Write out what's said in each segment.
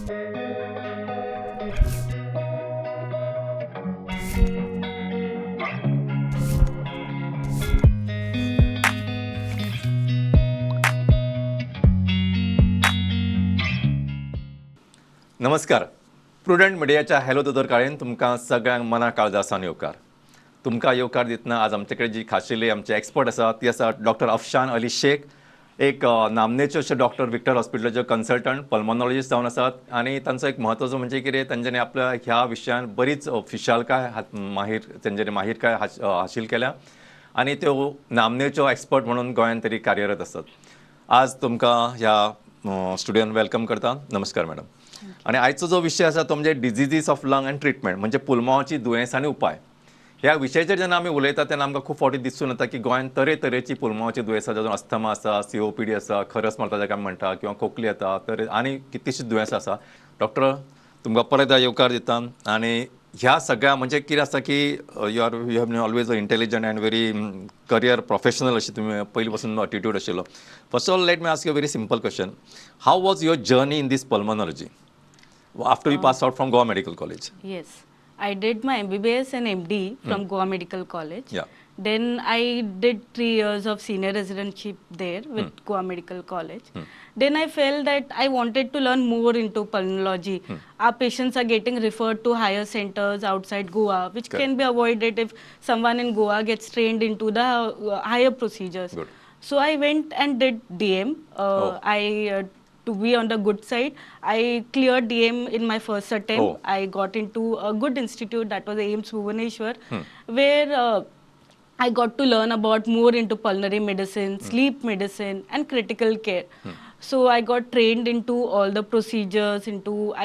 नमस्कार. प्रुडंट मिडियाच्या हॅलो दोतोर काळेन तुमकां सगळ्यांक मना काळजा सावन येवकार. तुमकां येवकार दितना आज आमचे कडेन जी खाशेली आमचे एक्सपर्ट आसा ती आसा डॉक्टर अफशान अली शेख, एक नामनेचे अशे डॉक्टर, विक्टर हॉस्पिटलाचे कन्सल्टंट पल्मोनॉलॉजिस्ट जावन आसात. आनी तांचो एक म्हत्वाचो म्हणजे कितें, तांच्यांनी आपल्या ह्या विशयान बरीच फिशालकाय माहीर तांच्यांनी माहीरकाय हासील केल्या आनी त्यो नामनेच्यो एक्सपर्ट म्हणून गोंयांत तरी कार्यरत आसात. आज तुमकां ह्या स्टुडियोन welcome करता. नमस्कार मॅडम. आनी आयचो जो विशय आसा तो म्हणजे diseases of lung and treatment, म्हणजे पुलमांवाची दुयेंस आनी उपाय. ह्या विशयाचेर जेन्ना आमी उलयता तेन्ना आमकां खूब फावटी दिसून येता की गोंयांत तरेतरेची पुलमांवाची दुयेंसां, जातूंत अस्थमा आसा, COPD आसा, खरस मारता जाका आमी म्हणटा, किंवा खोकली येता, तर आनी कितलीशींच दुयेंसां आसा. डॉक्टर, तुमकां परत येवकार दिता. आनी ह्या सगळ्या म्हणजे कितें आसता की you are you have always a intelligent and very career professional अशें तुमी पयलीं पासून एटिट्यूड आशिल्लो. First of all, let me ask you very simple question. How was your journey in this pulmonology after you pass out from Goa Medical College? Yes, I did my MBBS and MD from Goa Medical College. Then I did 3 years of senior residency there with Goa Medical College. Then I felt that I wanted to learn more into pulmonology. Our patients are getting referred to higher centers outside Goa, which can be avoided if someone in Goa gets trained into the higher procedures. Good. So I went and did DM. I to be on the good side, I cleared DM in my first attempt. I got into a good institute, that was AIIMS Bhubaneswar, where I got to learn about more into pulmonary medicine, sleep medicine and critical care. So I got trained into all the procedures,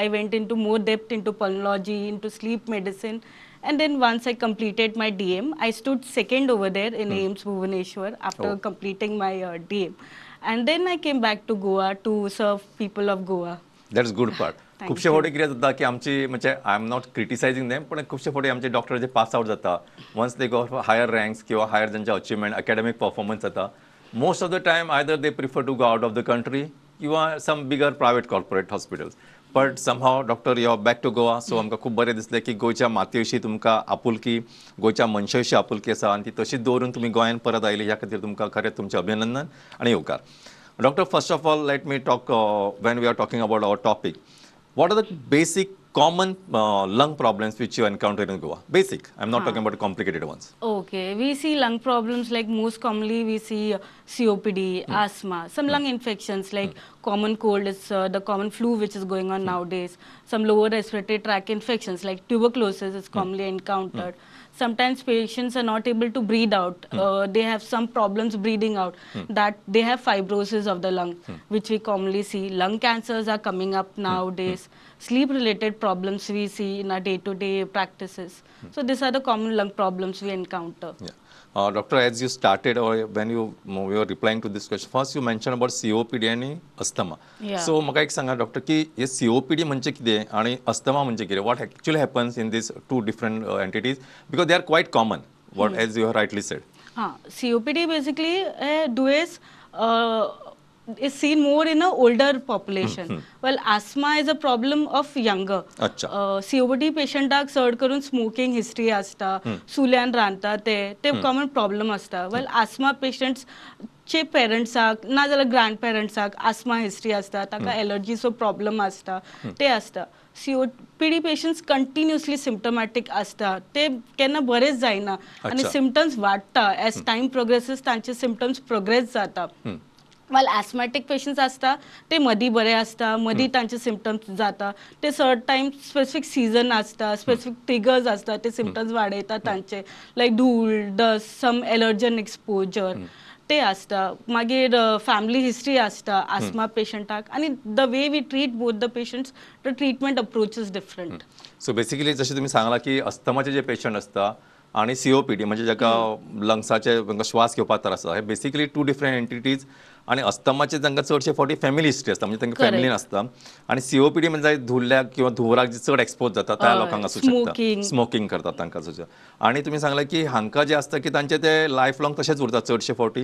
I went into more depth into pulmonology, into sleep medicine. And then once I completed my DM, I stood second over there in AIIMS Bhubaneswar after completing my DM. And then I came back to Goa to serve people of Goa. That's good part. खुबशे फावटी कितें जाता की आमची, म्हणजे I am not criticising them, पण खुबशे फावटी आमचे डॉक्टर जे पास आउट जाता, once they go for higher ranks किंवा हायर तांचे अचिवमेंट अकॅडमीक परफॉर्मन्स जाता, most of the time either they prefer to go out of the country किंवा some bigger private corporate hospitals. But somehow doctor you are back to Goa. So आमकां खूब बरें दिसलें की गोंयच्या मातये विशीं तुमकां आपुलकी, गोंयच्या मनशा विशीं आपुलकी आसा आनी ती तशीच दवरून तुमी गोंयांत परत आयली, ह्या खातीर तुमकां खरें तुमचें अभिनंदन आनी येवकार. Doctor, first of all let me talk, when we are talking about our topic, what are the basic common lung problems which you encounter in Goa? Basic, I'm not talking about complicated ones. Okay, we see lung problems like most commonly we see COPD, asthma, some lung infections like common cold is the common flu which is going on nowadays, some lower respiratory tract infections like tuberculosis is commonly encountered. Sometimes patients are not able to breathe out. They have some problems breathing out, that they have fibrosis of the lung, which we commonly see. Lung cancers are coming up nowadays. Sleep related problems we see in our day-to-day practices. So these are the common lung problems we encounter. Yeah. Doctor, as you started or when you were replying to this question, first you mentioned about COPD and asthma. So म्हाका एक सांगा doctor की हे COPD म्हणजे कितें आणि asthma म्हणजे कितें? What actually happens in these two different entities? Because they are quite common, what as you have rightly said. हां, COPD basically दुयेंस is seen more in a older population. Well, asthma is a problem of younger. COPD patienटाक चड करून smoking history आसता, सुल्यान रांदता, ते common problem आसता. वेल, asthma patients चे पेरंट्साक ना जाल्यार ग्रँड पेरंट्साक आस्थमा हिस्ट्री आसता, ताका एलर्जीचो प्रॉब्लम आसता, ते आसता. COPD patients continuously symptomatic आसता, ते केन्ना बरेच जायना आनी सिमटम्स वाडटा एज टायम प्रोग्रेसीस, तांचे सिमटम्स प्रोग्रेस जाता. While asthmatic patients आसता ते मदीं बरे आसता, मदीं तांचे सिमटम्स जाता, ते सर्ट टायम स्पेसिफीक सीजन आसता, स्पेसिफीक ट्रिगर्स आसता, ते सिमटम्स वाडयता तांचे, लायक धूळ, डस्ट, सम एलर्जन एक्सपोजर ते आसता. मागीर फॅमिली हिस्ट्री आसता आस्थमा पेशंटाक, आनी the way we treat both the patients, the treatment approach is different. So basically जशें तुमी सांगलां की अस्थमाचे जे पेशंट आसता आणि COPD म्हणजे जाका लंग्साचे श्वास घेवपाक त्रास आसा, हे बेसिकली टू डिफरंट एंटिटीज. आनी अस्थमाचे तांकां चडशे फावटी फॅमिली हिस्ट्री आसता, म्हणजे तांकां फॅमिलीन आसता. आनी सीओपीडी म्हणजे धुल्ल्याक किंवा धुंवराक जे चड एक्सपोज जाता त्या लोकांक आसूं शकता, स्मोकींग करतात तांकां आसूं शकता. आनी तुमी सांगलें की हांकां जें आसता की तांचे ते लायफ लॉंग तशेंच उरता चडशे फावटी.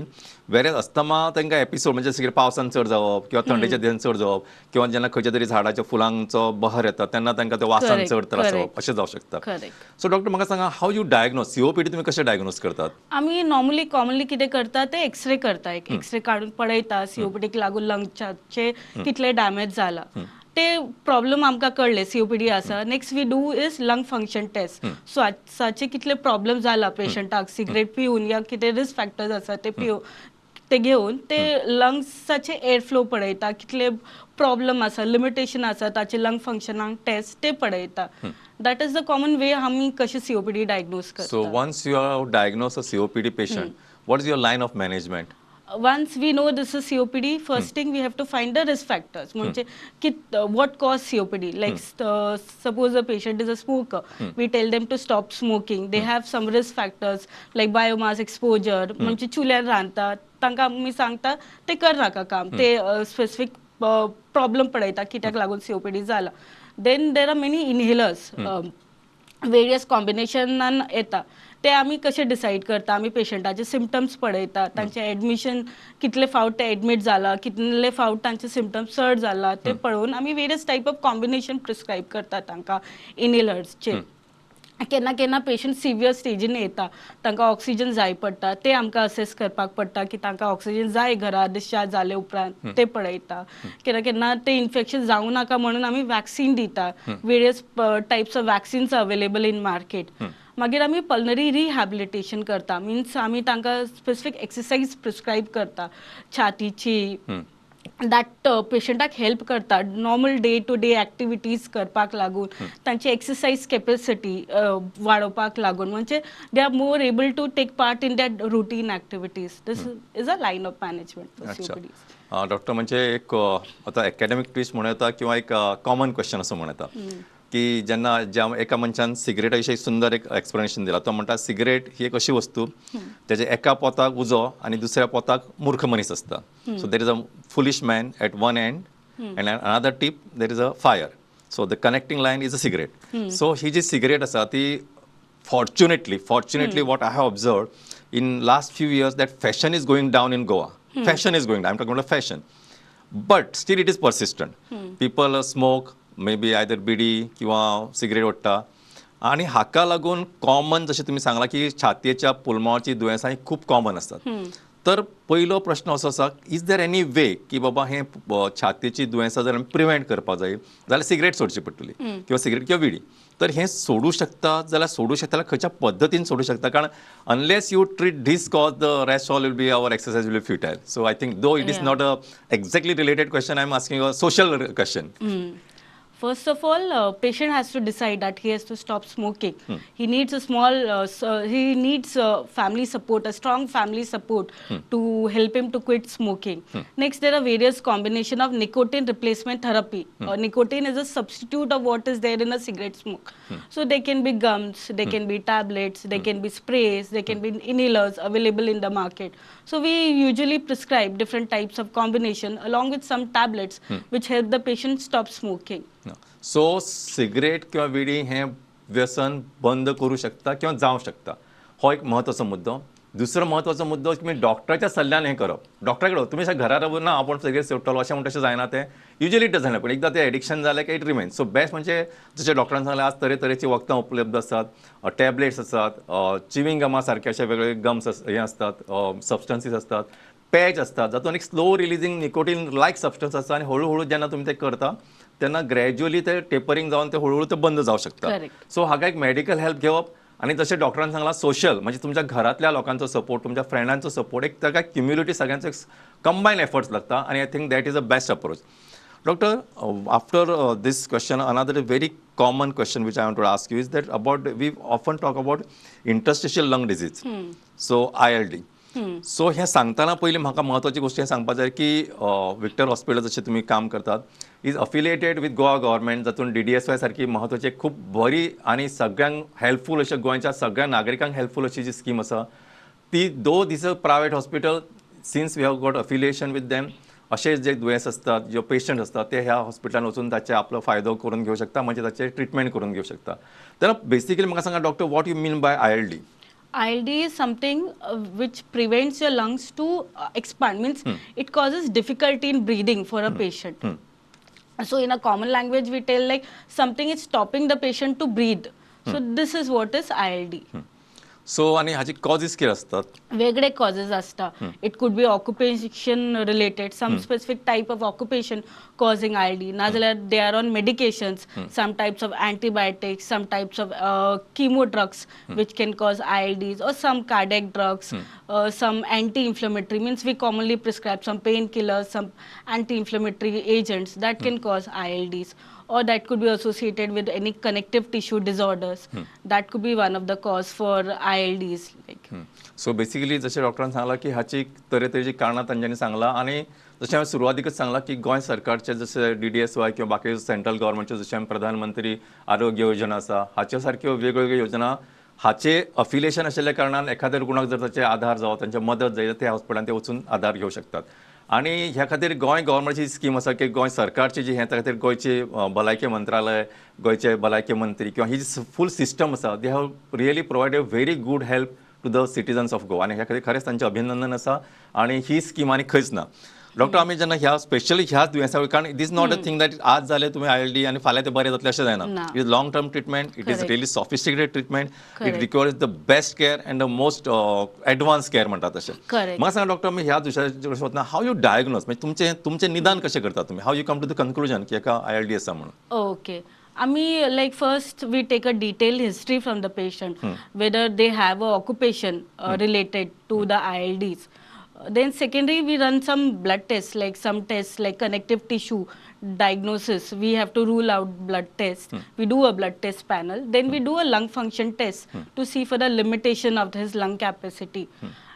वेरेज अस्थमा तांकां एपिसोड म्हणजे जशें की पावसान चड जावप किंवा थंडेच्या दिसान चड जावप किंवा जेन्ना खंयच्या तरी झाडाच्या फुलांचो बहर येता तेन्ना तांकां ते वासान चड त्रास जावप अशें जावं शकता. सो डॉक्टर म्हाका सांगा, how you diagnose COPD, तुमी कशें डायग्नोज करतात? आमी नॉर्मली कॉमनली कितें करता ते एक्सरे करता. एक एक्सरे काडून पळयता सीओपीडीक लागून लंग्साचे कितले डॅमेज जाला ते प्रॉब्लम आमकां कळ्ळे सीओपीडी आसा. Next we do is lung function test. स्वासाचे कितले प्रॉब्लम जाला पेशंटाक सिगरेट पिवन या कितें रिस्क फॅक्टर्स आसा ते पिवन ते घेवन ते लंग्साचे एअरफ्लो पळयता, कितले प्रॉब्लम आसा, लिमिटेशन आसा ताचे लंग फंक्शनाक टेस्ट ते पळयता. That is the common way आमी कशें सीओपीडी डायग्नोज करता. So once you have diagnose a COPD patient, what is your line of management? Once we know this is COPD, first thing we have to find the risk factors. म्हणजे की what cause COPD? Like suppose a patient is a smoker, we tell them to stop smoking. They have some risk factors like biomass exposure, म्हणजे चुल्यार रांदतात तांकां आमी सांगता ते कर नाका काम, ते स्पेसिफीक प्रॉब्लम पळयता कित्याक लागून सीओपीडी जाला. Then there are many inhalers, various कॉम्बिनेशनान येता. ते आमी कशे डिसायड करता, आमी पेशंटाचे सिमटम्स पळयता, तांचे एडमिशन कितले फावट ते एडमीट जाला, कितले फावट तांचे सिमटम्स चड जाला ते पळोवन आमी various type of combination prescribe करता तांकां इनहेलर्सचे. केन्ना केन्ना पेशंट सिवियर स्टेजीन येता, तांकां ऑक्सिजन जाय पडटा, ते आमकां असेस करपाक पडटा की तांकां ऑक्सिजन जाय घरा डिस्चार्ज जाले उपरांत ते पळयता. केन्ना केन्ना ते इन्फेक्शन जावं नाका म्हणून आमी वॅक्सीन दिता, various types of vaccines available in market. मागीर आमी पल्मनरी रिहॅबिलिटेशन करता, मिन्स आमी तांकां स्पेसिफीक एक्सरसाइज प्रिस्क्रायब करता छातीची, that पेशंटाक हेल्प करता normal day to day activities करपाक लागून, तांची एक्सरसाइज कॅपेसिटी वाडोवपाक लागून, म्हणजे they are more able to take part in that routine activities. This is a line of management for COPD. Doctor, म्हणजे एक आतां एकाडेमीक ट्विस्ट म्हणूं येता किंवा एक कॉमन क्वेश्चन असो म्हणूं येता की जेन्ना ज्या एका मनशान सिगरेटा विशीं सुंदर एक एक्सप्लेनेशन दिला, तो म्हणटा सिगरेट ही एक अशी वस्तू ताच्या एका पोताक उजो आनी दुसऱ्या पोताक मूर्ख मनीस आसता. So there is a foolish man at one end and another tip there is a fire. So the connecting line is a cigarette. So he ji cigarette आसा ती fortunately what I have observed in last few years that fashion is going down in Goa. Fashion is going down, I am talking about fashion, but still it is persistent. People smoke may be either bidi किंवा cigarette ओडटा आनी हाका लागून common जशें तुमी सांगलां की छातयेच्या पुलमांवाची दुयेंसां ही खूब कॉमन आसतात. तर पयलो प्रश्न असो आसा, is there any वे की बाबा हें छातयेची दुयेंसां जर आमी प्रिवेंट करपाक जाय जाल्यार सिगरेट सोडची पडटली किंवा सिगरेट किंवा विडी, तर हें सोडूं शकता जाल्यार सोडूं शकता जाल्यार खंयच्या पद्दतीन सोडूं शकता? कारण unless you treat this cause the rest all will be our exercise will be futile. So I think though it is not a exactly related question, I am asking a social question. First of all, patient has to decide that he has to stop smoking. He needs a small, he needs family support, a strong family support to help him to quit smoking. Next, there are various combination of nicotine replacement therapy. Nicotine is a substitute of what is there in a cigarette smoke. So they can be gums, they can be tablets, they can be sprays, they can be inhalers available in the market. So we usually prescribe different types of combination along with some tablets which help the patient stop smoking. So cigarette किंवा विडी हें व्यसन बंद करूं शकता किंवा जावं शकता, हो एक म्हत्वाचो मुद्दो. दुसरो म्हत्वाचो मुद्दो तुमी डॉक्टराच्या सल्ल्यान हें करप. डॉक्टरा कडेन तुमी घरा रावून ना आपूण सिगरेट सोडटलो अशें म्हणटा तशें जायना, तें युजली it doesn't happen. एकदां तें एडिक्शन जालें की it remain. So best म्हणजे जशें डॉक्टरान सांगलें आज तरेतरेची वखदां उपलब्ध आसात, टॅबलेट्स आसात, चिविंग गमा सारके अशे वेगवेगळे गम्स हें आसतात, सबस्टन्सीस आसतात, पॅच आसतात जातून एक slow releasing nicotine like substance आसता आनी हळू हळू जेन्ना तुमी तें करता तेन्ना ग्रॅज्युअली ते टेपरींग जावन ते हळूहळू ते बंद जावं शकता. सो हाका एक मेडिकल हेल्प घेवप आनी जशें डॉक्टरान सांगलां सोशल म्हणजे तुमच्या घरांतल्या लोकांचो सपोर्ट, तुमच्या फ्रेंडांचो सपोर्ट, एक ताका क्युम्युलिटी सगळ्यांचो एक कंबायन एफर्ट्स लागता आनी I think that is a best approach. Doctor, after this question another very common question which I want to ask you is that about we often talk about interstitial lung disease, so ILD. So हें सांगतना पयलीं म्हाका म्हत्वाची गोश्ट हें सांगपा जाय की विक्टर हॉस्पिटल जशें तुमी काम करतात is affiliated with Goa government, जातून DDSY सारकी म्हत्वाची खूब बरी आनी सगळ्यांक हेल्पफूल अशें गोंयच्या सगळ्या नागरिकांक हेल्पफूल अशी जी स्कीम आसा ती, though this a private hospital, Since we have got affiliation with them, अशे जे दुयेंस असतात, जे पेशंट असतात, ते ह्या हॉस्पिटलान वचून ताचे आपलो फायदो करून घेवं शकता, म्हणजे ताचे ट्रिटमेंट करून घेवं शकता. तेन्ना बेसिकली म्हाका सांगा doctor, what you mean by ILD? ILD is something which prevents your lungs to expand, means it causes difficulty in breathing for a patient. So in a common language we tell like something is stopping the patient to breathe. So this is what is ILD. So आनी हाची causes कितें आसतात? वेगळे causes असता. It could be occupation related, some specific type of occupation causing ILD, नाजाल्यार they are on medications, some types of antibiotics, some types of chemo drugs which can cause ILDs, or some cardiac drugs, some anti-inflammatory, means we commonly prescribe some painkillers, some anti-inflammatory agents that can cause ILDs, or that could be associated with any connective tissue disorders. That could be one of the cause for ILDs. Like. So basically जशें डॉक्टरान सांगलां की हाची तरेतरेची कारणां तांच्यांनी सांगलां आनी जशें हांवें सुरवातीकच सांगलां की गोंय सरकारचे जशें डीडीएसवाय किंवा बाकी सेंट्रल गव्हर्मेंटचे जशें प्रधानमंत्री आरोग्य योजना आसा, हाचे सारक्यो वेगवेगळ्यो योजना हाचे अफिलिएशन आशिल्ल्या कारणान एखाद्या रुग्णाक जर ताचे आधार जावं, तांचे मदत जाय, त्या हॉस्पिटलान ते वचून आधार घेवं शकतात. आनी ह्या खातीर गोंय गव्हर्मेंटची स्कीम आसा की गोंय सरकारची जी हें, त्या खातीर गोंयची भलायकी मंत्रालय, गोंयचे भलायकी मंत्री किंवा ही जी फूल सिस्टम आसा, they have really provide a very good help to the citizens of Goa आनी ह्या खातीर खरेंच तांचें अभिनंदन आसा. आनी ही स्कीम आनी खंयच ना. डॉक्टर, आमी जेन्ना ह्या स्पेशली ह्याच दुयेंसा, कारण it is not a thing that आज जालें तुमी आयएलडी आनी फाल्यां ते बरें जातलें अशें जायना. ना. It is long term treatment, it is really sophisticated treatment, it requires the best care and the most advance care म्हणटा तशें. म्हाका सांगा डॉक्टर, आमी ह्या दुयेंसाचेर वतना how you diagnose, म्हणजे तुमचें निदान कशें करता तुमी, how you come to the conclusion की हेका आयएलडी आसा म्हणून? Okay. आमी like first we take a detailed history from the patient, whether they have a occupation related to the ILDs. Then secondary, we run some blood tests, like some tests like connective tissue diagnosis. We have to rule out blood tests. We do a blood test panel. Then we do a lung function test to see for the limitation of his lung capacity.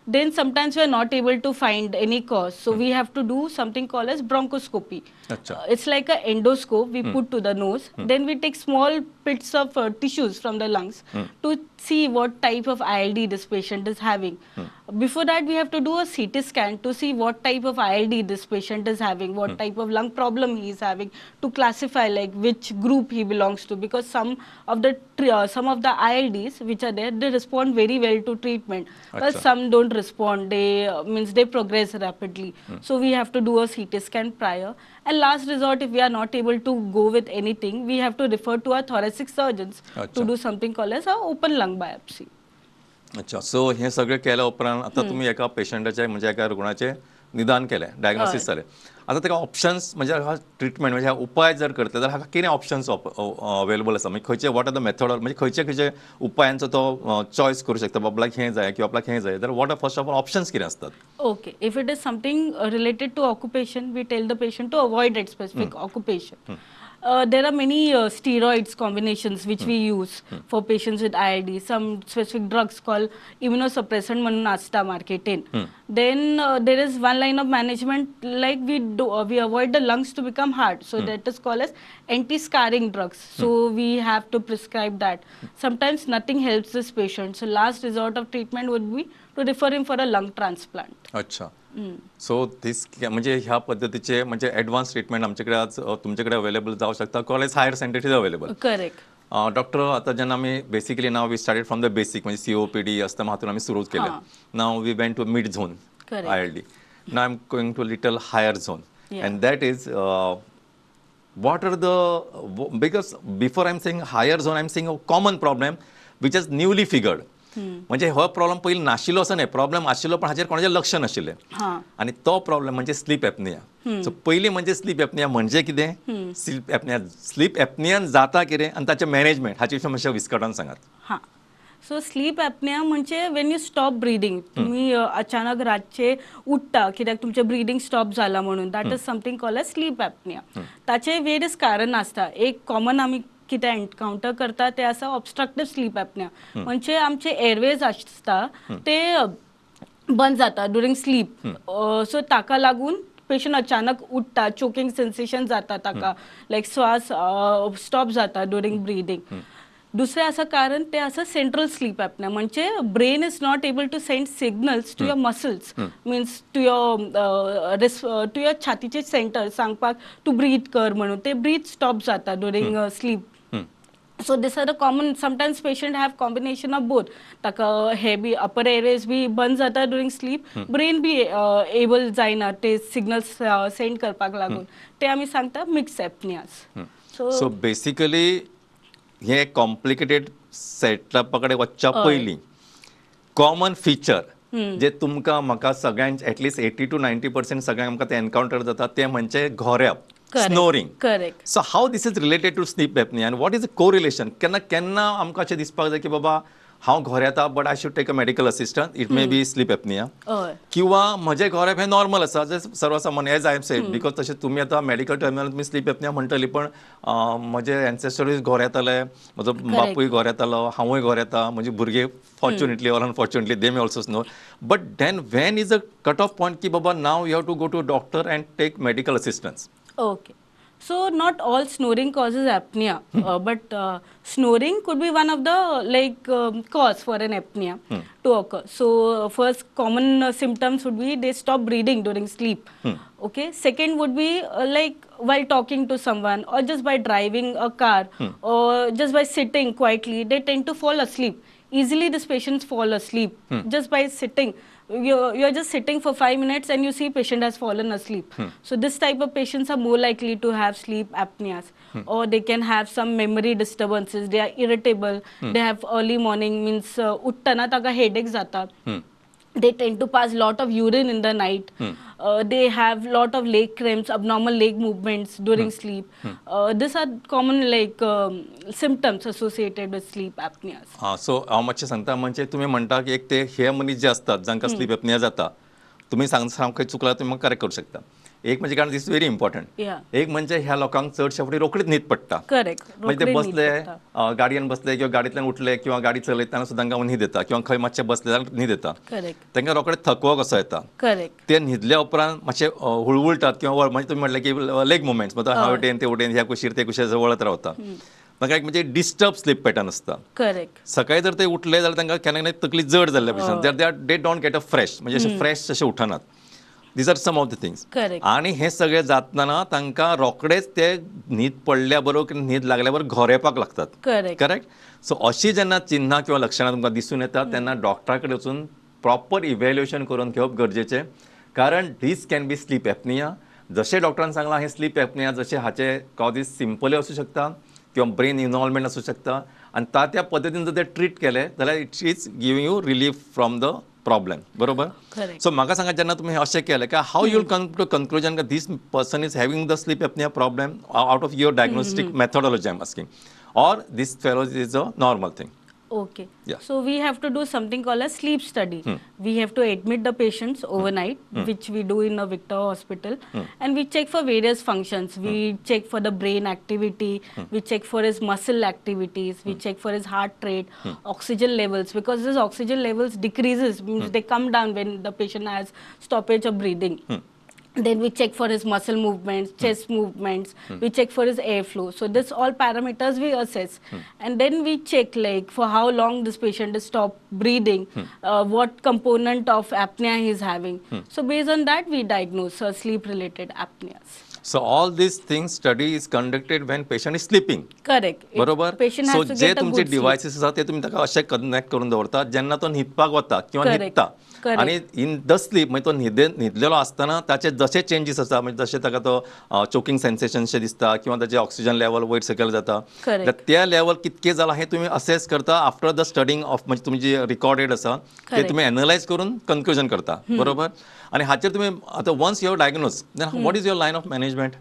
Then sometimes we are not able to find any cause. So we have to do something called as bronchoscopy. It's like an endoscope we put to the nose. Then we take small bits of tissues from the lungs to see what type of ILD this patient is having. Before that, we have to do a CT scan to see what type of ILD this patient is having, what type of lung problem he is having, to classify like which group he belongs to. Because some of the ILDs which are there, they respond very well to treatment, but some don't respond. They means they progress rapidly. So we have to do a CT scan prior. And last resort, if we are not able to go with anything, we have to refer to our thoracic surgeons to do something called as a open lung biopsy. अच्छा, so हें सगळें केल्या उपरांत आतां तुमी एका पेशंटाचें, म्हणजे एका रुग्णाचें निदान केलें, डायग्नोसीस जालें, आतां ताका ऑप्शन्स, म्हणजे हा ट्रिटमेंट, म्हणजे हा उपाय जर करतले जाल्यार हाका कितें ऑप्शन्स अवेलेबल आसा? म्हणजे खंयचे, what are the method, म्हणजे खंयचे खंयचे उपायांचो तो चॉयस करूं शकता, बाबा आपल्याक हें जाय किंवा आपल्याक हें जाय जाल्यार what are first of all options कितें आसतात? Okay, if it is something related to occupation, we tell the patient to avoid that specific occupation. There are many steroids combinations which we use for patients with ILD. Some specific drugs called immunosuppressant म्हणून असता मार्केटीन. Then there is one line of management, like we avoid the lungs to become hard. So that is called as anti-scarring drugs. So we have to prescribe that. Sometimes nothing helps this patient. So last resort of treatment would be to refer him for a lung transplant. अच्छा, so दीस म्हणजे ह्या पद्दतीचे म्हणजे advance treatment आमच्याकडे आज तुमच्याकडे available जावं शकता, college higher centre is available. Correct. Doctor, आता जेन्ना आमी basically now we started from the basic, म्हणजे सीओपीडी असता हातून आमी सुरू केलें, now we went to mid zone, ILD, now I am going to little higher zone, and that is what are the, because before I'm saying higher zone, I'm saying a common problem which is newly figured. म्हणजे हो problem पयलीं नाशिल्लो असो न्हय, problem आशिल्लो पण हाचेर कोणाचें लक्ष नाशिल्लें. आनी तो प्रॉब्लेम म्हणजे स्लीप एपनिया. सो पयलीं म्हणजे स्लीप एपनिया म्हणजे कितें, स्लीप एपनियान जाता कितें आनी ताचें मॅनेजमेंट, हाचे विशीं मातशें विस्कटावन सांगात. हां, सो स्लीप ॲपनिया म्हणजे when you stop breathing, तुम्ही अचानक रातचे उठता कित्याक तुमचें ब्रिदींग स्टॉप जाला म्हणून, that is something called as sleep apnea. ताचे वेरियस कारण आसता. एक कॉमन आमी कितें एनकावंटर करता ते आसा ऑबस्ट्रक्टीव स्लीप ॲपनिया, म्हणजे आमचे एअरवेज आसता ते बंद जाता ड्युरींग स्लीप. सो ताका लागून पेशंट अचानक उठता, चोकिंग सेन्सेशन जाता ताका, लायक श्वास स्टॉप जाता ड्युरींग ब्रिदींग. दुसरें आसा कारण तें आसा सेंट्रल स्लीप एपनिया, म्हणजे brain is not able to send signals to your muscles, means to your to your छातीचे सेंटर सांगपाक टू ब्रीथ कर म्हणून, ते ब्रीथ स्टॉप जाता during sleep. So this are the common. Sometimes patient have combination of both. ताका हे बी अपर airways बी बंद जाता during slip, brain be able जायना ते सिग्नल्स सेंड करपाक लागून, ते आमी सांगता मिक्स एपनियास. सो सो बेसिकली हे कॉम्प्लिकेटेड सेटअपा कडेन वचच्या पयलीं कॉमन फिचर जे तुमकां म्हाका सगळ्यांक एटलिस्ट 80 to 90% सगळ्यांक आमकां ते एनकावंटर जाता, ते म्हणजे घोरेप, snoring. Correct. So how this is related to sleep apnea and what is the correlation? केन्ना केन्ना आमकां अशें दिसपाक जाय की बाबा हांव घोरेता, but I should take a medical assistance, it may be sleep apnea, किंवा म्हजें घोरेप हें नॉर्मल आसा, जे सर्वसामान्य, as I am said, because तशें तुमी आतां मेडिकल टर्मिनल तुमी स्लीप एपनिया म्हणटली, पण म्हजे एन्सेस्टरूय घोरेताले, म्हजो बापूय घोरेतालो, हांवूय घोरेता, म्हजी भुरगीं fortunately or unfortunately they may also snore, but then when is a cut off point की बाबा now you have to go to doctor and take medical assistance? Okay. So not all snoring causes apnea, but snoring could be one of the like cause for an apnea to occur. So first common symptoms would be they stop breathing during sleep. Okay. Second would be like while talking to someone or just by driving a car or just by sitting quietly, they tend to fall asleep. Easily these patients fall asleep just by sitting. You're just sitting for 5 minutes and you see patient has fallen asleep. So this type of patients are more likely to have sleep apneas, or they can have some memory disturbances. They are irritable. They have early morning, means उठताना ताका headache जाता. They tend to pass lot of urine in the night. They have lot of leg cramps, abnormal leg movements during sleep. These are common like symptoms associated with sleep apneas. हां, so हांव मातशें सांगता, म्हणजे तुमी म्हणटा की एक ते हे मनीस जे आसतात जांकां स्लीप एपनिया जाता, तुमी सांग सामकें चुकला, तुमी म्हाका करेक्ट करूं शकता. एक म्हणजे, कारण this very important, एक म्हणजे ह्या लोकांक चडशे फावटी रोखडीच न्हीद पडटा. करेक्ट. म्हणजे ते बसले, गाडयेन बसले किंवा गाडयेंतल्यान उठले किंवा गाडी चलयतना सुद्दां तांकां न्हीद येता किंवा खंय मातशे बसले जाल्यार न्हीद येता. करेक्ट. तांकां रोखडे थकवो कसो येता. करेक्ट. ते न्हिदल्या उपरांत मातशे हुळहुळटात किंवा म्हणजे तुमी म्हटलें की लेग मुवमेंट्स, म्हणजे ह्या वटेन ते वटेन, ह्या कुशीर ते कुशीर वळत रावता. तांकां एक म्हणजे डिस्टर्ब स्लीप पॅटर्न आसता. करेक्ट. सकाळी जर ते उठले जाल्यार तांकां केन्ना केन्ना तकली जड जाल्ल्या भशेन, they don't get a fresh, म्हणजे अशे फ्रेश अशे उठनात. These are some of the things. Correct. आणि हे सगळे जातना तांकां रोखडेच ते न्हीद पडल्या बरोबर, न्हीद लागल्या बरोबर घोरेपाक लागतात. करेक्ट. करेक्ट. सो अशी जेन्ना चिन्हां किंवा लक्षणां तुमकां दिसून येतात, तेन्ना डॉक्टरा कडेन वचून प्रॉपर इव्हॅल्युएशन करून घेवप गरजेचें, कारण this can be sleep apnea. जशें डॉक्टरान सांगलां, हें स्लीप एपनिया जशें हाचे कॉजीस सिंपलय आसूं शकता किंवा ब्रेन इनवॉल्वमेंट आसूं शकता, आनी त्या त्या पद्दतीन जर ते ट्रीट केले जाल्यार it is giving you relief from the problem, बरोबर? करेक्ट. सो म्हाका सांगा, जेन्ना तुमी अशें केलें काय how you'll come to conclusion this person is having the sleep apnea problem out of your diagnostic methodology I am asking, or this fellow is a normal thing? Okay. Yeah. So we have to do something called a sleep study. We have to admit the patients overnight, which we do in a Victor hospital, and we check for various functions. We check for the brain activity, we check for his muscle activities, we check for his heart rate, oxygen levels, because this oxygen levels decreases, means they come down when the patient has stoppage of breathing. Then we check for his muscle movements, chest movements, we check for his airflow. So this all parameters we assess. And then we check like for how long this patient is stopped breathing, what component of apnea he is having. So based on that we diagnose sleep related apneas. So all these things study is conducted when patient is sleeping. Correct. बरोबर. Patient so has to J get a तुमचे good sleep. Devices आसा ते तुमी ताका अशे connect करून दवरतात, जेन्ना तो न्हिदपाक वता किंवा न्हिदता आनी इन the sleep, म्हणजे तो न्हिदलेलो आसतना ताचे जशे चेंजीस आसा, म्हणजे जशे ताका तो चोकिंग सेन्सेशन शें दिसता किंवा ताचे ऑक्सिजन लेवल वयर सकयल जाता, त्या लेवल कितके जाला हें तुमी असेस करता आफ्टर the studying of, म्हणजे तुमची रिकॉर्डेड आसा ते तुमी एनलायज करून कन्क्लुजन करता, बरोबर? आनी हाचेर तुमी आतां once you have diagnose, then what is your line of management?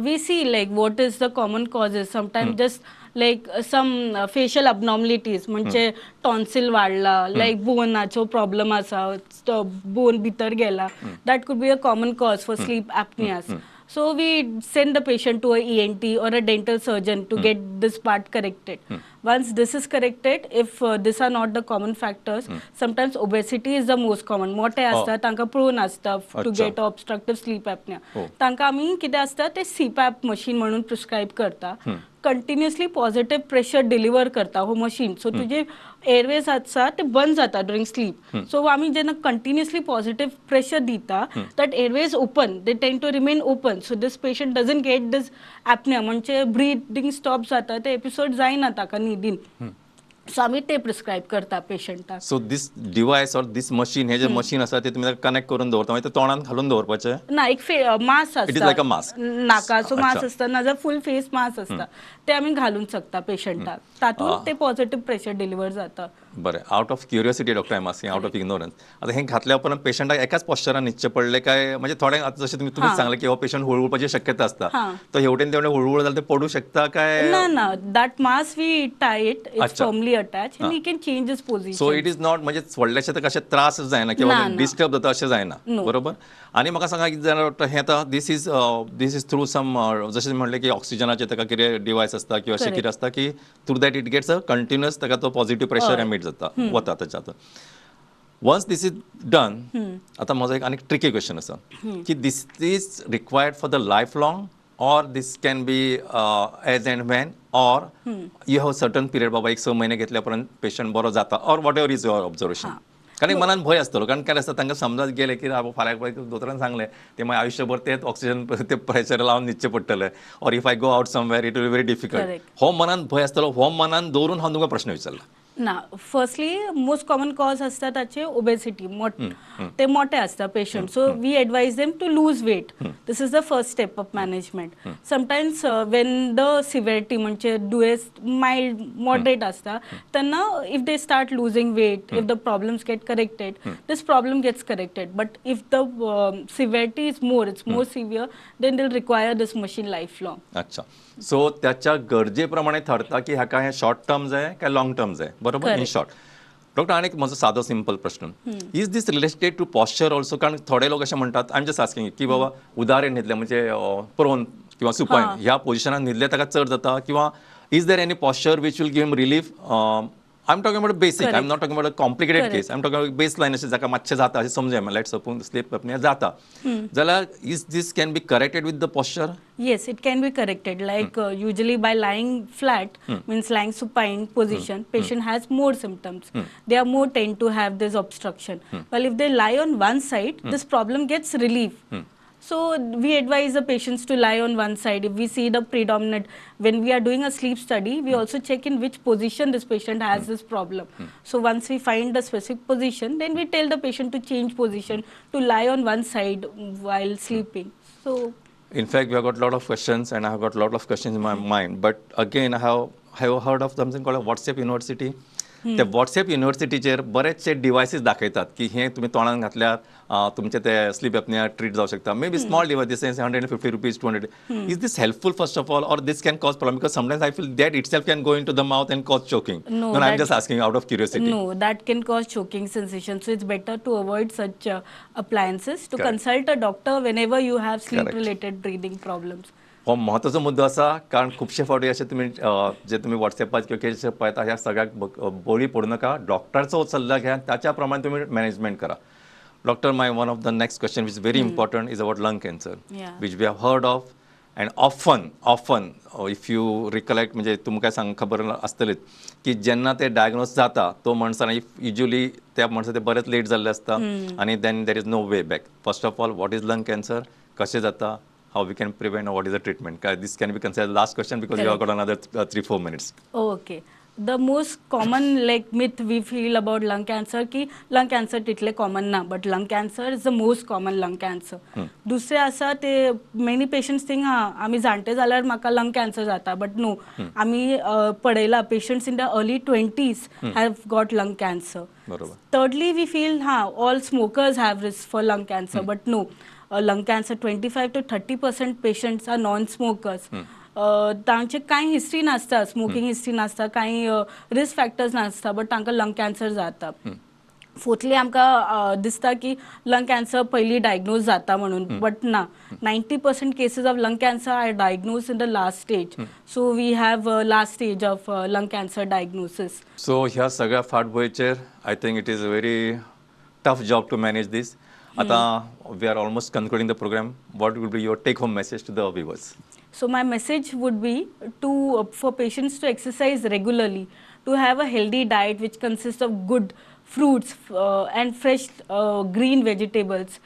We see like what is the common causes. Sometimes just like some facial abnormalities, म्हणजे टॉन्सिल वाढला, लाईक बोनाचो प्रॉब्लेम आसा, बोन भितर गेला, that could be a common cause for sleep apneas. So we send the patient to a ENT or a dental surgeon to get this part corrected. Once this is corrected, if these are not the common factors, sometimes obesity is the most common. मोठे आसता तांकां prone आसता to get obstructive sleep apnea. तांकां आमी कितें आसता ते CPAP machine म्हणून प्रिस्क्रायब करता कंटिन्युअसली पॉझिटिव्ह प्रेशर डिलिव्हर करता हो मशीन. सो तुजे एअरवेज आसा ते बंद जाता ड्युरींग स्लीप. सो आमी जेन्ना कंटिन्युअसली पॉझिटिव्ह प्रेशर दिता, that airways open, they tend to remain open, so this patient doesn't get this apnea, म्हणजे ब्रिदिंग स्टॉप जाता, ते एपिसोड जायना ताका न्हिदीन. सो आमी ते प्रिस्क्रायब करता पेशंटाक. So this device or this machine, हे जे मशीन आसा ते तुमी कनेक्ट करून दवरता, मागीर ते तोंडान घालून दवरपाचें? ना, एक मास्क It is आसता. like a mask. नाकाचो मास्क आसता, नाजाल्यार फूल फेस मास्क आसता, ते आमी घालूंक शकता पेशंटाक. तातूंत ते पॉझिटिव्ह प्रेशर डिलिव्हर जाता. बरें, out of curiosity, doctor, I'm asking out of ignorance. आतां हें घातल्या उपरांत पेशंटाक एकाच पॉश्चरान न्हिदचें पडलें काय, म्हणजे थोडे आतां जशें तुमी तुमीच सांगलें की हो पेशंट हुळहुळपाची शक्यता आसता, तो हेवटेन तेवटेन हुळहुळ जाल्यार ते पडूं शकता काय? ना ना, that mask we tie it, it's firmly attach and he can change his position. So it is not म्हणजे व्हडलेशे ताका अशे त्रास जायना किंवा ना, ना. डिस्टर्ब जाता अशें जायना? No. बरोबर. आनी म्हाका सांगा कितें जाणा डॉक्टर, हें आतां this is through some, जशें म्हणलें की ऑक्सिजनाचें ताका कितें डिवायस आसता किंवा अशें कितें आसता की through that it gets a continuous ताका तो पॉझिटिव्ह प्रेशर एमिट जाता वता ताच्या. आतां वन्स this is done, आतां म्हजो एक आनीक ट्रिकी क्वेश्चन आसा की this is required for the life long or this can be as and when, or you have certain period, बाबा एक 6 म्हयने घेतल्या उपरांत पेशंट बरो जाता, or whatever is your observation? कारण एक मनान भंय आसतलो, कारण काय आसता, तांकां समज गेले की बाबा फाल्यां पळय दोतोरान सांगलें ते मागीर आयुश्यभर तेच ऑक्सिजन ते प्रेशर लावन न्हिदचें पडटलें, or if I go out somewhere, it will very difficult. हो मनान भंय आसतलो, हो मनान दवरून हांव तुमकां प्रश्न विचारला. ना, फर्स्टली मोस्ट कॉमन कॉज आसता ताचे ओबेसिटी. ते मोठे आसता patient, so we advise them to lose weight. This is the first step of management. Sometimes when the severity म्हणजे दुयेंस मायल्ड मॉडरेट आसता तेन्ना if they start losing weight, if the problems get corrected, this problem gets corrected. But if the severity is more, it's more severe, then they'll require this machine life long. अच्छा, so त्याच्या गरजेप्रमाणे ठरता की हाका हे short term जाय काय long term जाय, बरोबर? In Correct. Short, doctor, आनी एक म्हजो सादो सिंपल प्रश्न, is this related to posture also? कारण थोडे लोक अशें म्हणटात, I am just asking, की बाबा उदाहरण न्हिदले म्हणजे प्रोन किंवा सुपायन ह्या पोझिशनान न्हिदले ताका चड जाता, किंवा is there any posture which will give relief? I am talking about basic, I am not talking about a complicated case, I am talking about base line. अशें जाका मातशें जाता अशें समजुया, let suppose sleep जाता जाल्यार is this can be corrected with the posture? Yes, it can be corrected. Like usually by lying flat, means lying supine position, patient has more symptoms. They are more tend to have this obstruction. While if they lie on one side, this problem gets relief. So we advise the patients to lie on one side. If we see the predominant, when we are doing a sleep study, we also check in which position this patient has this problem. So once we find the specific position, then we tell the patient to change position, to lie on one side while sleeping. So In fact, we have got a lot of questions, and I have got a lot of questions in my mind. But again, I have heard of something called a WhatsApp University. त्या WhatsApp युनिव्हर्सिटीचेर बरेचशे devices दाखयतात की हे तुम्ही तोंडान घातल्यार तुमचे ते स्लीप एपनिया ट्रीट जावं शकता. Maybe small device, this ₹150, 200. Is this helpful, first of all, or this can cause problem? Because sometimes I feel that itself can go into the mouth and cause choking. No, I am just asking out of curiosity. No, that can cause choking sensation. So it's better to avoid such appliances, to Correct. Consult a doctor whenever you have sleep Correct. Related breathing problems. हो म्हत्वाचो मुद्दो आसा, कारण खुबशे फावटी अशें तुमी जे तुमी वॉट्सॅपार किंवा कितें पळयता, ह्या सगळ्याक बळी पडूं नाका. डॉक्टरचो सल्लो घ्या, ताच्या प्रमाणे तुमी मॅनेजमेंट करा. Doctor, my one of the next question, which is very important, is about lung cancer, which we have heard of, and often if you recollect, म्हणजे तुमकां सांग खबर आसतलीच की जेन्ना ते डायग्नोज जाता तो मनसान, if usually त्या मनसा ते बरेच लेट जाल्ले आसता आनी then there is no way back. First of all, what is lung cancer? कशें जाता? How we can prevent? What is the treatment? This can be considered last question because you have got another 3-4 minutes. Okay. The most common like myth we feel about lung cancer की lung cancer तितले common ना, but lung cancer is the most common lung cancer. दुसरें आसा ते many patients think, हां, आमी जाणटे जाल्यार म्हाका लंग कॅन्सर जाता, बट नो. आमी पळयला, patients in the early 20s have got lung cancer. Thirdly, we feel, ha, all smokers have risk for lung cancer, but no. Lung cancer, 25 to 30% patients are non-smokers. तांचे कांय history नासता, smoking history नासता, कांय risk factors नासता, but तांकां lung cancer जाता. Fourthly, आमकां दिसता की लंग कॅन्सर पयलीं डायग्नोज जाता म्हणून, बट ना, 90% cases of lung cancer are diagnose in the last stage. So we have last stage of lung cancer diagnosis. So ह्या सगळ्या फाटभुंयेचेर I think it is a very tough job to manage this. आतां we are almost concluding the program. What will be your take home message to the viewers? So my message would be to for patients to exercise regularly, to have a healthy diet which consists of good fruits and fresh green vegetables,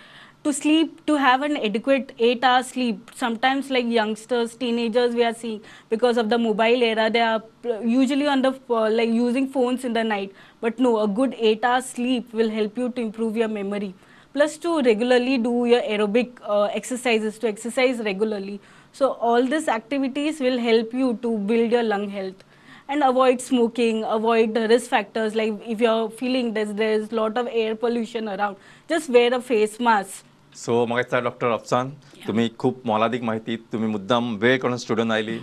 to sleep, to have an adequate 8-hour sleep. Sometimes like youngsters, teenagers we are seeing because of the mobile era, they are usually on the like using phones in the night. But no, a good 8-hour sleep will help you to improve your memory. Plus to regularly do your aerobic exercises, to exercise regularly. So all these activities will help you to build your lung health. And avoid smoking, avoid the risk factors, like if you're feeling there's lot of air pollution around, just wear a face mask. So म्हाका दिसता doctor Afsan तुमी खूब मोलादीक म्हायती तुमी मुद्दाम वेळ काडून स्टुडियोन आयली,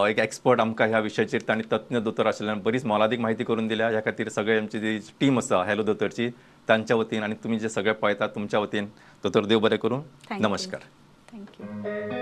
एक एक्सपर्ट आमकां ह्या विशयाचेर तांणी तज्ञ दोतोर आशिल्ल्यान बरीच मोलादीक म्हायती करून दिल्या. ह्या खातीर सगळे आमची जी टीम आसा हॅलो दोतोरची तांच्या वतीन आनी तुमी जे सगळे पळयतात तुमच्या वतीन दोतोर देव बरें करूं. नमस्कार. Thank you.